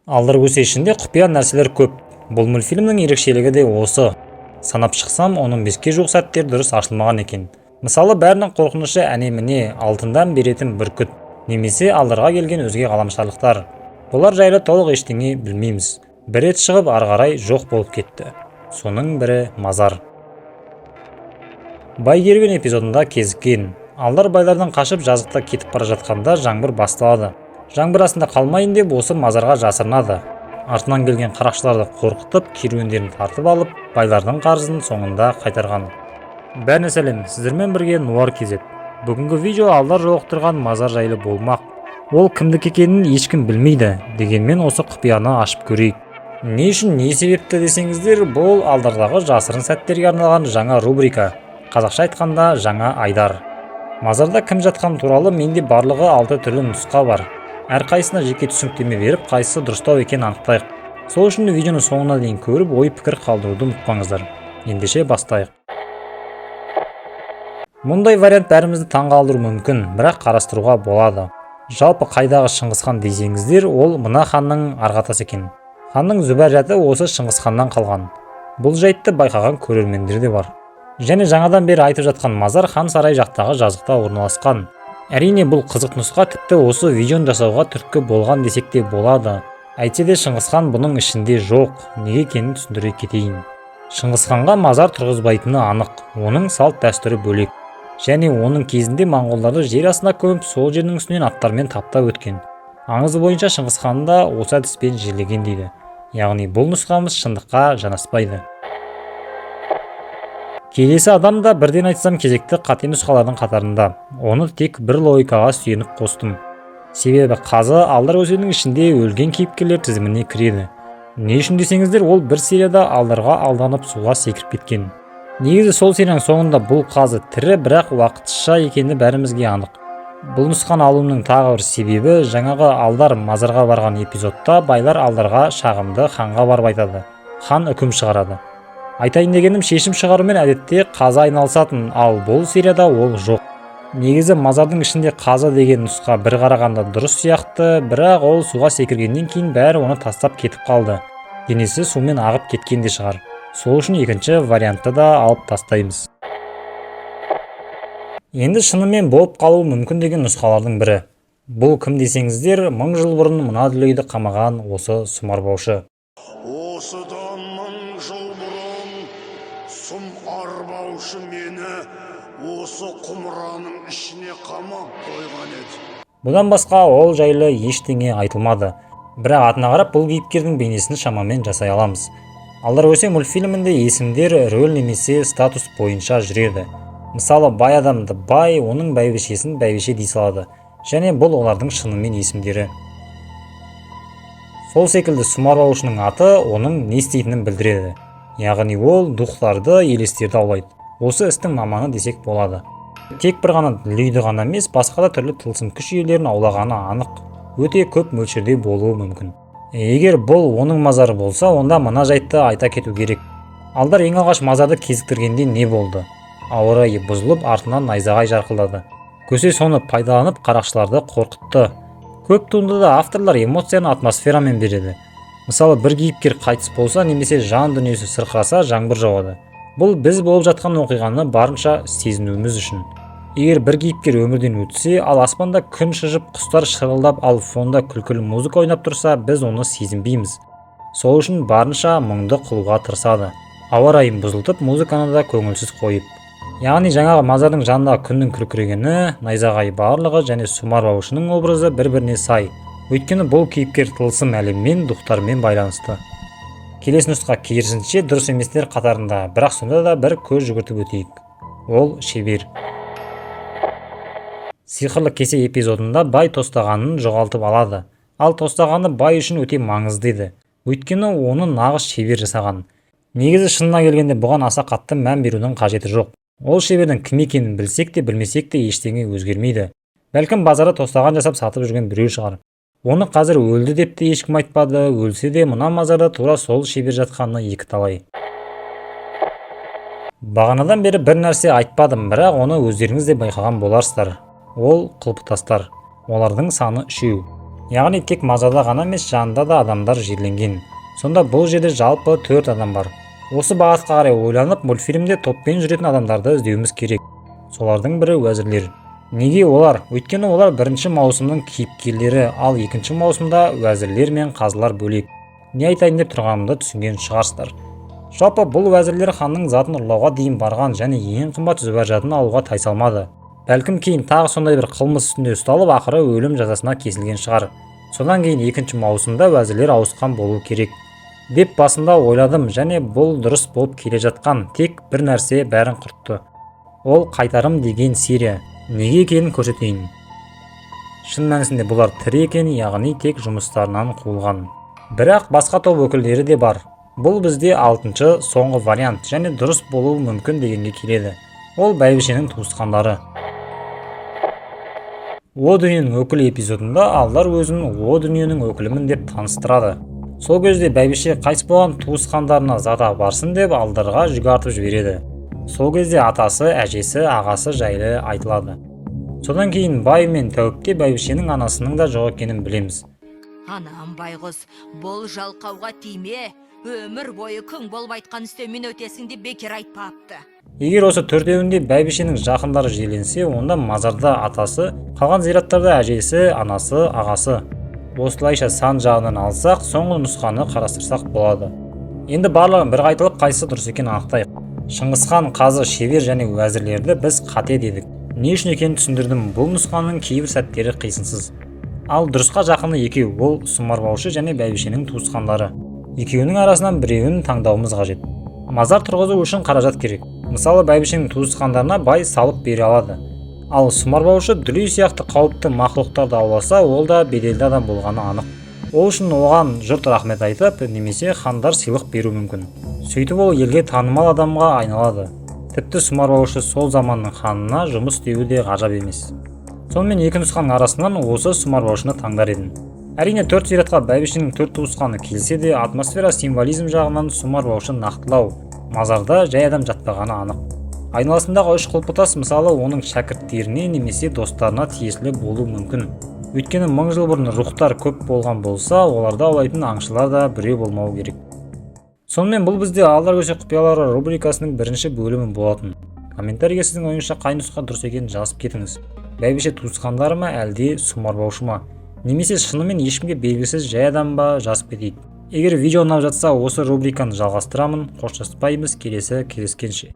Алдар көсе ішінде құпия нәрселер көп. Бұл мультфильмнің ерекшелігі де осы. Санап шықсам, 10-15-ке жуық сәттер дұрыс ашылмаған екен. Мысалы, бәрінің қорқынышы әне-міне алтындан беретін бүркіт немесе Алдарға келген өзге ғаламшарлықтар. Бұлар жайлы толық ештеңе білмейміз. Бір рет шығып, ары қарай жоқ болып кетті. Соның бірі мазар. Бай керуен эпизодында кезіккен. Алдар байлардан қашып, жазықта кетіп бара жатқанда жаңбыр басталады. Жаңбыр астында қалмайын деп, осы мазарға жасырынады. Артынан келген қарақшыларды қорқытып, керуендерін тартып алып, байлардың қарызын соңында қайтарған. Бәріне сәлем, сіздермен бірге Нуар Кезет. Бүгінгі видео Алдар жолықтырған мазар жайлы болмақ. Ол кімдікі екенін ешкім білмейді. Дегенмен осы құпияны ашып көрейік. Не үшін, не себепті десеңіздер, бұл Алдардағы жасырын сәттерге арналған жаңа рубрика. Қазақша айтқанда, жаңа айдар. Мазарда кім жатқаны туралы менде барлығы алты түрлі нұсқа бар. Әрқайсысына жеке түсініктеме беріп, қайсысы дұрыстау екенін анықтайық. Сол үшін видеоны соңына дейін көріп, ой пікір қалдыруды ұмытпаңыздар. Ендеше бастайық. Мұндай вариант бәрімізді таңғалдыруы мүмкін, бірақ қарастыруға болады. Жалпы, қайдағы Шыңғысхан десеңіздер, ол мына ханның арғы атасы екен. Ханның зүбәржаты осы Шыңғысханнан қалған. Бұл жайтты байқаған көрермендер де бар. Және жаңадан бері айтып жатқан мазар хан сарай жақтағы жазықта орналасқан. Әрине, бұл қызық нұсқа тіпті осы видеоны жасауға түрткі болған десек те болады. Әйтсе де, Шыңғысхан бұның ішінде жоқ. Неге екенін түсіндіре кетейін. Шыңғысханға мазар тұрғызбайтыны анық. Оның салт дәстүрі бөлек. Және оның кезінде моңғолдарды жер астына көміп, сол жердің үстінен аттармен таптап өткен. Аңыз бойынша, Шыңғысханды да осы әдіспен жерлеген дейді. Яғни бұл нұсқамыз шындыққа жанаспайды. Келесі адам да, бірден айтсам, кезекті қате нұсқалардың қатарында. Оны тек бір логикаға сүйеніп қостым. Себебі қазы Алдар өзенінің ішінде өлген кейіпкерлер тізіміне кіреді. Не үшін десеңіздер, ол бір серияда Алдарға алданып, суға секіріп кеткен. Негізі сол серияның соңында бұл қазы тірі, бірақ уақытша екені бәрімізге анық. Бұл нұсқаны алуымның тағы бір себебі, жаңағы Алдар мазарға барған эпизодта байлар Алдарға шағымды ханға барып айтады. Хан үкім шығарады. Айтайын дегенім, шешім шығарумен әдетте қазы айналысатын, ал бұл серияда ол жоқ. Негізі мазардың ішінде қазы деген нұсқа бір қарағанда дұрыс сияқты, бірақ ол суға секіргеннен кейін бәрі оны тастап кетіп қалды. Денесі сумен ағып кеткен де шығар. Сол үшін екінші вариантты да алып тастаймыз. Енді шынымен болып қалуы мүмкін деген нұсқалардың бірі. Бұл кім десеңіздер, 1000 жыл бұрын мына дүлейді қамаған осы Сұмарбаушы. Осыдан 1000 жыл бұрын сұм арбаушы мені осы құмыраның ішіне қамап қойған еді. Бұдан басқа ол жайлы ештеңе айтылмады. Бірақ атына қарап, бұл кейіпкердің бейнесін шамамен жасай аламыз. Алдар көсе мультфильмінде есімдер рөл немесе статус бойынша жүреді. Мысалы, бай адамды бай, оның бәйбішесін бәйбіше дей салады. Және бұл олардың шынымен есімдері. Сол секілді Сұмарбаушының аты оның не істейтінін білдіреді. Яғни ол духтарды, елестерді аулайды. Осы істің маманы десек болады. Тек бір ғана дүлейді ғана емес, басқа да түрлі тылсым күш иелерін аулағаны анық. Өте көп мөлшерде болуы мүмкін. Егер бұл оның мазары болса, онда мына жайтты айта кету керек. Алдар ең алғаш мазарды кезіктіргенде не болды? Ауа райы бұзылып, артынан найзағай жарқылдады. Көсе соны пайдаланып, қарақшыларды қорқытты. Көп туындыда авторлар эмоцияны атмосферамен береді. Мысалы, бір кейіпкер қайтыс болса немесе жан дүниесі сырқыраса, жаңбыр жауады. Бұл біз болып жатқан оқиғаны барынша сезінуіміз үшін. Егер бір кейіпкер өмірден өтсе, ал аспанда күн шыжып, құстар шырылдап, ал фонда күлкілі музыка ойнап тұрса, біз оны сезінбейміз. Сол үшін барынша мұңды қылуға тырысады, ауа райын бұзылтып, музыканы да көңілсіз қойып. Яғни жаңағы мазардың жанындағы күннің күркірегені, найзағай, барлығы және Сұмарбаушының образы бір біріне сай. Өйткені бұл кейіпкер тылсым әлеммен, духтармен байланысты. Келесі нұсқа керісінше дұрыс еместер қатарында, бірақ сонда да бір көз жүгіртіп өтейік. Ол шебер. Сиқырлы кесе эпизодында бай тостағанын жоғалтып алады. Ал тостағаны бай үшін өте маңызды еді, өйткені оны нағыз шебер жасаған. Негізі, шынына келгенде, бұған аса қатты мән берудің қажеті жоқ. Ол шебердің кім екенін білсек те, білмесек те, ештеңе өзгермейді. Бәлкім, базарда тостаған жасап сатып жүрген біреу шығар. Оны қазір өлді деп те ешкім айтпады. Өлсе де, мына мазарда тура сол шебер жатқаны екіталай. Бағанадан бері бір нәрсе айтпадым, бірақ оны өздеріңіз де байқаған боларсыздар. Ол құлпытастар. Олардың саны үшеу. Яғни тек мазарда ғана емес, жанында да адамдар жерленген. Сонда бұл жерде жалпы төрт адам бар. Осы бағытқа қарай ойланып, мультфильмде топпен жүретін адамдарды іздеуіміз керек. Солардың бірі уәзірлер. Неге олар? Өйткені олар бірінші маусымның кейіпкерлері, ал екінші маусымда уәзірлер мен қазылар бөлек. Не айтайын деп тұрғанымды түсінген шығарсыздар. Жалпы, бұл уәзірлер ханның затын ұрлауға дейін барған және ең қымбат зүбәржатын алуға тайсалмады. Бәлкім, кейін тағы сондай бір қылмыс үстінде ұсталып, ақыры өлім жазасына кесілген шығар. Содан кейін екінші маусымда уәзірлер ауысқан болу керек деп басында ойладым және бұл дұрыс болып келе жатқан. Тек бір нәрсе бәрін құртты. Ол «Қайтарым» деген серия. Неге екенін көрсетейін. Шын мәнісінде бұлар тірі екен, яғни тек жұмыстарынан қуылған. Бірақ басқа топ өкілдері де бар. Бұл бізде алтыншы, соңғы вариант және дұрыс болуы мүмкін дегенге келеді. Ол бәйбішенің туысқандары. «О дүниенің өкілі» эпизодында Алдар өзін о дүниенің өкілімін деп таныстырады. Сол кезде бәйбіше қайтыс болған туысқандарына зат апарсын деп Алдарға жүк артып жібереді. Сол кезде атасы, әжесі, ағасы жайлы айтылады. Содан кейін бай мен тәуіпке бәйбішенің анасының да жоқ екенін білеміз. Анам байғұс «Бұл жалқауға тиме, өмір бойы күң болып айтқан үстеммен өтесің» деп бекер айтпапты. Егер осы төртеуінде бәйбішенің жақындары жерленсе, онда мазарда атасы, қалған зираттарда әжесі, анасы, ағасы. Осылайша сан жағынан алсақ, соңғы нұсқаны қарастырсақ болады. Енді барлығын бір қайталап, қайсысы дұрыс екенін анықтайық. Шыңғысхан, қазы, шебер және уәзірлерді біз қате дедік. Не үшін екенін түсіндірдім. Бұл нұсқаның кейбір сәттері қисынсыз. Ал дұрысқа жақыны екеу: ол Сұмарбаушы және бәйбішенің туысқандары. Екеуінің арасынан біреуін таңдауымыз қажет. Мазар тұрғызу үшін қаражат керек. Мысалы, бәйбішенің туысқандарына бай салып бере алады. Ал Сұмарбаушы дүлей сияқты қауіпті мақұлықтарды ауласа, ол да беделді адам болғаны анық. Ол үшін оған жұрт рахмет айтып немесе хандар сыйлық беруі мүмкін. Сөйтіп ол елге танымал адамға айналады. Тіпті Сұмарбаушы сол заманның ханына жұмыс істеуі де ғажап емес. Сонымен, екі нұсқаның арасынан осы Сұмарбаушыны таңдар едім. Әрине, төрт зиратқа бәйбішенің төрт туысқаны келсе де, атмосфера, символизм жағынан Сұмарбаушы нақтылау. Мазарда жай адам жатпағаны анық. Айналасындағы үш құлпытас, мысалы, оның шәкірттеріне немесе достарына тиесілі болуы мүмкін. Өйткені 1000 жыл бұрын рухтар көп болған болса, оларды аулайтын аңшылар да біреу болмауы керек. Сонымен, бұл бізде «Алдар көсе құпиялары» рубрикасының бірінші бөлімі болатын. Комментарийге сіздің ойыңызша қай нұсқа дұрыс екенін жазып кетіңіз: бәйбіше туысқандары ма, әлде Сұмарбаушы ма, немесе шынымен ешкімге белгісіз жай адам ба? Жазып кетейік. Егер видео ұнап жатса, осы рубриканы жалғастырамын. Қоштаспаймыз, келесі кездескенше.